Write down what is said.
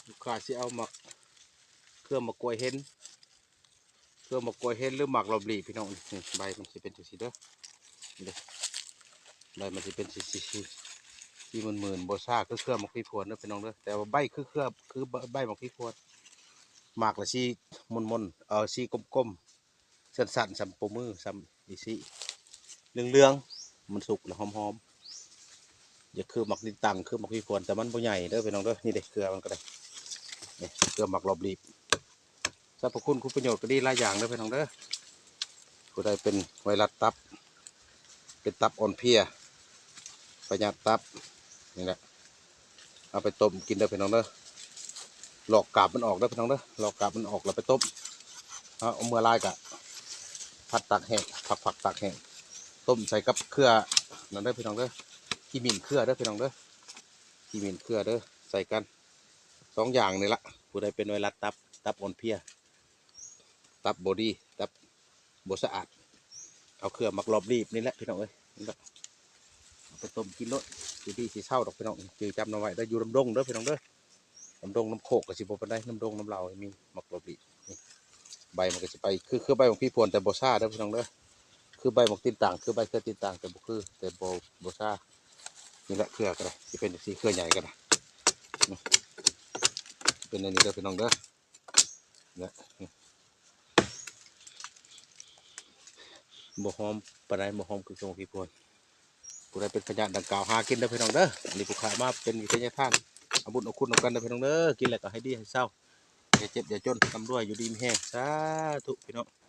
ລູກຄ້າຊິເອົາໝາກ ເຄືອໝາກກ້ວຍເຫັນ ເຄືອໝາກກ້ວຍເຫັນ ຫຼືໝາກລອບລີບ ພີ່ນ້ອງ. ນີ້ ໃບມັນຊິເປັນຈັ່ງຊີ້ເດີ ນີ້ເດີ ໃບມັນຊິເປັນສີ ສີ ສີ ສີມື່ນໆ ບໍ່ຊ້າຄືເຄືອໝາກພີພວນເດີ ພີ່ນ້ອງເດີ. ແຕ່ວ່າໃບຄືເຄືອ ຄືໃບໝາກພີພວນ ໝາກລະສີມົນໆ ເອີ ສີກົມໆ ສັ້ນໆ ສ່ຳໂປ້ມື ສ່ຳອີ່ຊີ້ ເຫຼືອງໆ ມັນສຸກແລ້ວຫອມໆ ຢ່າຄືໝາກຕິນຕັງ ຄືໝາກພີພວນ ແຕ່ມັນບໍ່ໃຫຍ່ເດີ ພີ່ນ້ອງເດີ. ນີ້ເດ້ ເຄືອມັນກໍໄດ້ ນີ້ ເຄືອໝາກລອບລີບ ສັບພະຄຸນຄຸນປະໂຫຍດກໍດີຫຼາຍຢ່າງເດີ ພີ່ນ້ອງເດີ. ຜູ້ໃດເປັນໄວຣັສຕັບ ເປັນຕັບອ່ອນເພຍ ພະຍາດຕັບ ນີ້ແຫຼະ ເອົາໄປຕົ້ມກິນເດີ ພີ່ນ້ອງເດີ. ລອກກາບມັນອອກເດີ ພີ່ນ້ອງເດີ ລອກກາບມັນອອກແລ້ວໄປຕົ້ມ. ເອົາ ເອົາເມື່ອຫຼາຍກະຜັດຕາກແຫ້ງ ຜັກໆ ຕາກແຫ້ງ ຕົ້ມໃສ່ກັບເຄືອນັ້ນເດີ ພີ່ນ້ອງເດີ ຂີ້ໝິ່ນເຄືອເດີ ພີ່ນ້ອງເດີ ຂີ້ໝິ່ນເຄືອເດີ ໃສ່ກັນສອງຢ່າງນີ້ລະ. ຜູ້ໃດເປັນໄວຣັສຕັບ ຕັບອ່ອນເພຍ ຕັບບໍ່ດີ ຕັບບໍ່ສະອາດ ເອົາເຄືອໝາກລອບລີບນີ້ແຫຼະ ພີ່ນ້ອງເອີຍ ນີ້ລະ ເອົາໄປຕົ້ມກິນໂລດ ຊິດີຊິເຊົາດອກ ພີ່ນ້ອງ. ຈື່ຈຳນຳໄວ້ເດີ ຢູ່ນຳດົງເດີ ພີ່ນ້ອງເດີ ນຳດົງນຳໂຄກກໍຊິບໍ່ປານໃດ ນຳດົງນຳລາວມີໝາກລອບລີບ. ນີ້ ໃບມັນກໍຊິໄປ ຄື ຄືໃບໝາກພີພວນ ແຕ່ບໍ່ຊ້າເດີ ພີ່ນ້ອງເດີ ຄືໃບໝາກຕິນຕັງ ຄືໃບເຄືອຕິນຕັງ ແຕ່ບໍ່ຄື ແຕ່ບໍ່ ບໍ່ຊ້າ. ນີ້ແຫຼະ ເຄືອກໍໄດ້ ຊິເປັນຈັ່ງຊີ້ ເຄືອໃຫຍ່ກໍໄດ້ ນີ້ ເປັນອັນນີ້ເດີ ພີ່ນ້ອງເດີ ນີ້ ບໍ່ຫອມປານໃດ ບໍ່ຫອມຄືໝາກພີພວນ. ຜູ້ໃດເປັນພະຍາດດັ່ງກ່າວ ຫາກິນເດີ ພີ່ນ້ອງເດີ. ອັນນີ້ຜູ້ຂ້າມາເປັນວິທະຍາທານ ເອົາບຸນເອົາຄຸນນຳກັນເດີ ພີ່ນ້ອງເດີ. ກິນແລ້ວກໍໃຫ້ດີໃຫ້ເຊົາ ຢ່າເຈັບຢ່າຈົນ ລ່ຳລວຍ ຢູ່ດີມີແຮງ ສາທຸ ພີ່ນ້ອງ.